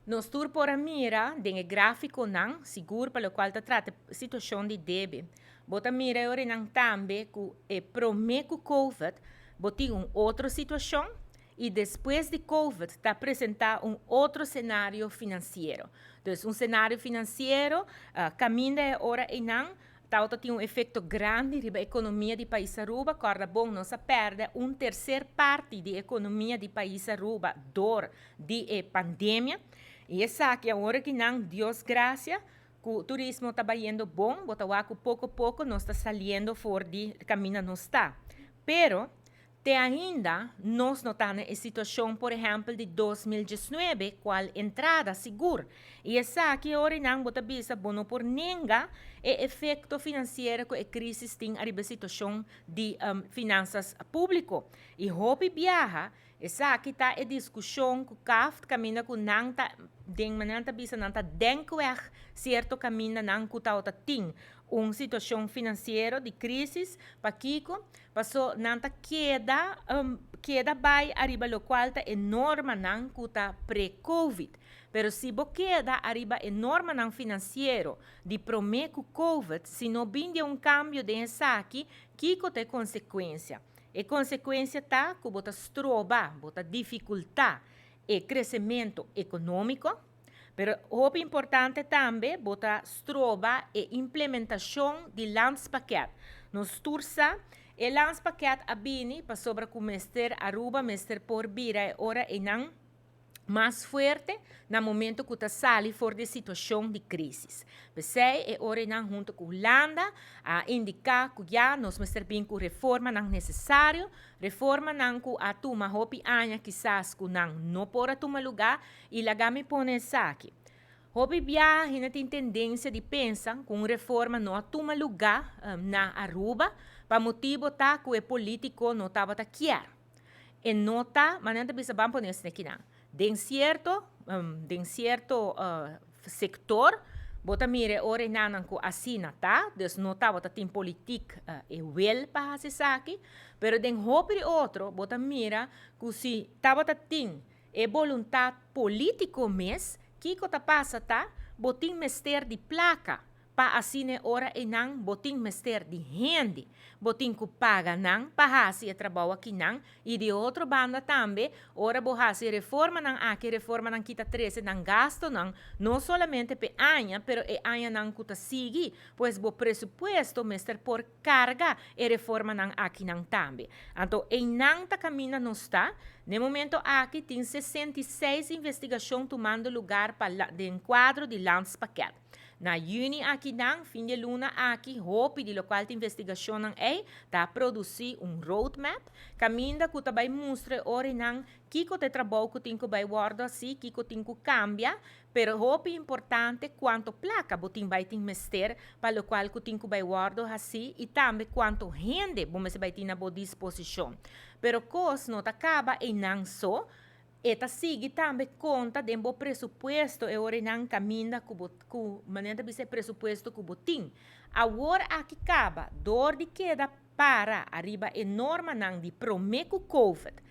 Nos tur por a mira den e gráfikonan, sigur pa lokual ta trata situashon di debe. Bo ta mira e oranan tambe ku e promé ku Covid bo tin un otro situashon i despues di Covid ta presentá un otro senario finansiero. Dus un senario finansiero kaminda e ora einan tabata tin un efekto grandi riba ekonomia di pais Aruba. Kòrda bon, nos a pèrdè un terser parti di ekonomia di pais Aruba dor di e pandemia. I esaki awor aki nan, Dios gracia, ku turismo ta bayendo bon, bo ta wak ku poko poko nos ta saliendo for di kaminda nos ta. Pero te ainda nos no ta na e situashon por ehèmpel di 2019 kual entrada sigur. I esaki ora nan bo ta bisa bo no por nenga e efekto finansiero ku e krísis tin ariba e situashon di finansas públiko. I hopi biaha esaki ta e diskushon ku CAFT kaminda ku nan ta den manera nan ta bisa nan ta denkweg sierto kamindanan ku tabata tin un situashon finansiero di krísis. Pakiko? Paso nan ta keda keda bai ariba lokual ta e normanan ku ta pre-COVID. Pero si bo keda ariba e normanan finansiero di promé ku COVID, si no bin di un kambio den esaki, kiko ta e konsekuensia? E konsekuensia ta ku bo ta stroba, bo ta difikultá e kresementu ekonómiko. Pero hopi importante tambe, bo ta stroba e implementashon di landspakket. Nos tur sa, e landspakket a bini pasobra ku mester Aruba mester por bira e ora einan mas fuerte na momento ku ta sali for di e situashon di krísis. P'esei e ora einan huntu ku Hulanda a indiká ku ya nos mester bin ku reformanan nesesario, reformanan ku a tuma hopi aña kisas ku nan no por a tuma lugá. I laga mi pone esaki. Hopi biaha hende tin tendensia di pensa ku un reforma no a tuma lugá na Aruba pa motibo ta ku e polítiko no tabata kier. E no ta, manera nan ta bisa ban pone esaki nan, den sierto sektor bo ta mira e ora enanan ku asina ta, dus no tabata tin politik e wil pa hasi esaki, pero den hopi di otro bo ta mira ku si tabata tin e boluntat polítiko mes, kiko ta pasa ta, bo tin mester di plaka pa asina e ora einan bo tin mester di hende. Bo tin ku paga nan pa hasi e trabou akinan i di otro banda tambe ora bo hasi reformanan aki, reformanan ki ta trese nan gastonan no solamente p'e aña pero e añanan ku ta sigui, pues bo presupuesto mester por karga e reformanan akinan tambe. Anto einan ta kaminda nos ta. Na e momento aki tin 66 investigashon tumando lugar pa den kuadro di landspakket. Na yüni akinan, fin di luna aki, hopi di lokual ta investigashonnan ei ta produsí un roadmap kaminda ku ta bai mustra e oranan kiko ta e trabou ku tin ku bai wòrdu hasí, kiko tin ku kambia. Pero hopi importante kuantu plaka bo tin bai tin mester pa lokual ku tin ku bai wòrdu hasí i tambe kuantu hende bo mester bai tin na bo disposishon. Pero kos no ta kaba einan so, e ta sigui tambe konta den bo presupuesto e ora einan kaminda ku bo ku manera ta bisa e presupuesto ku bo tin. Awor aki kaba dor di keda para ariba e normanan di promé ku Covid.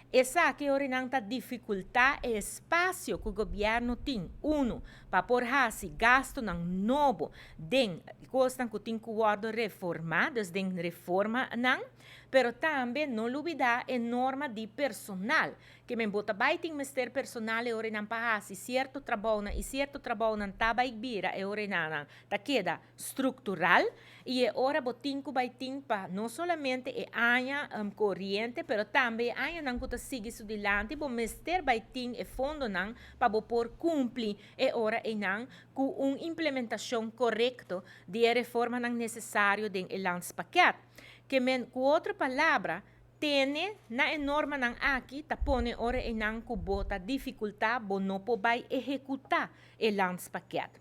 Esaki ora nan ta difikultá e espasio ku gobièrnu tin, unu, pa por hasi gastunan nobo den kosnan ku tin ku wòrdu reformá, dus den reformanan, pero tambe no lubidá e norma di personal, ke men bo ta bai tin mester personal e ora nan pa hasi sierto trabounan i sierto trabounan ta bai bira e ora nan ta keda struktural i e ora bo tin ku bai tin pa no solamente e aña koriente pero tambe e añanan ku ta sigui su dilanti bo mester bai tin e fondonan pa bo por kumpli e ora einan ku un implementashon korekto di e reformanan nesesario den e landspakket. Ke men ku otro palabra, tene na e normanan aki ta pone ora einan ku bo ta difikultá bo no por bai ehekutá e landspakket.